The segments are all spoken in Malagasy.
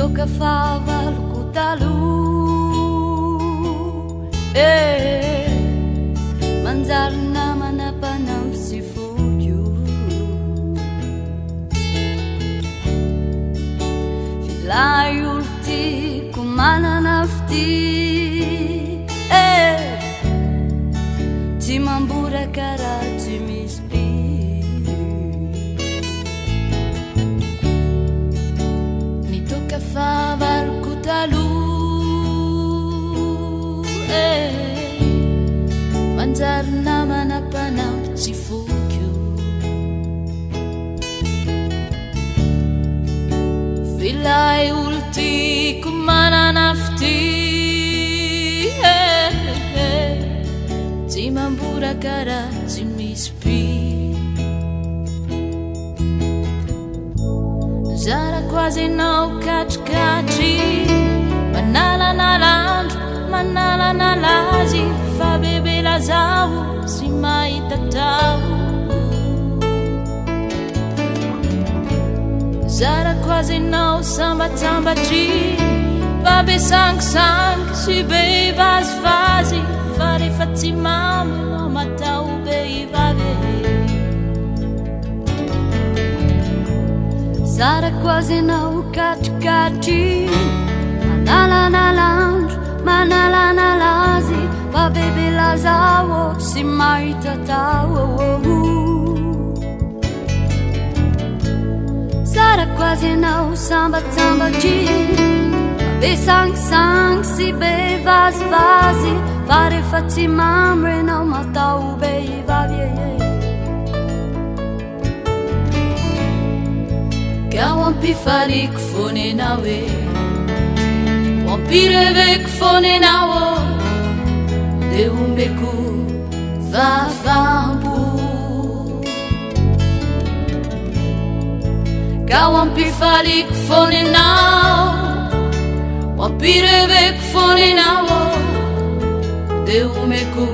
toaka fahavaloko taloha eh, manjary namana mpanampy sy foiko. F'ilay olo-tiako manana fitia eh, tsy mamboraka raha tsy misy pi. Ny toaka fahavaloko taloha eh, manjary namana mpanampy tsy foiko. F'ilay olo-tiako manana fitia eh, eh, tsy mamboraka raha tsy misy pi. Zarako azy ianao katrikatry, manalanala andro, manalanala azy, fa bebe lazao sy mahita tao. Zarako azy ianao sambatsambatry, fa be sangisangy sy be vazivazy, fa rehefa tsy mamo ianao matao behivavy. Zarako azy ianao katrikatry, manalanala andro, manalanala azy, fa bebe lazao sy mahita tao. Zarako azy ianao sambatsambatry, fa be sangisangy sy be vazivazy, fa rehefa tsy mamo ianao matao behivavy. Ka ho ampifaliko foana ianao e, ho ampireveko foana ianao, dia omeko fahafaham-po. Ka ho ampifaliko foana ianao, ho ampireveko foana ianao, dia omeko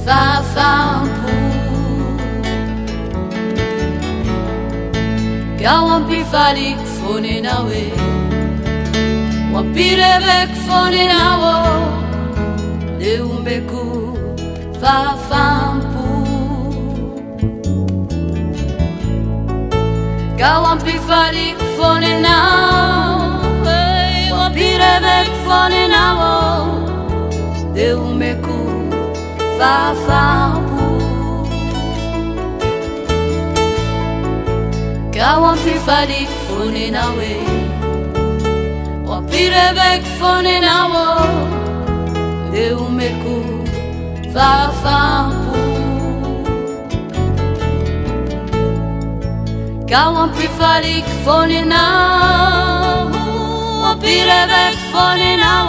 fahafaham-po. Ka ho ampifaliko foana ianao e, ho ampireveko foana ianao, dia omeko fahafaham-po. Ka ho ampifaliko foana ianao, eh, ho ampireveko foana ianao, dia omeko fahafaham-po. Ka ho ampifaliko foana ianao e, ho ampireveko foana ianao, dia omeko fahafaham-po. Ka ho ampifaliko foana ianao, ho ampireveko foana ianao,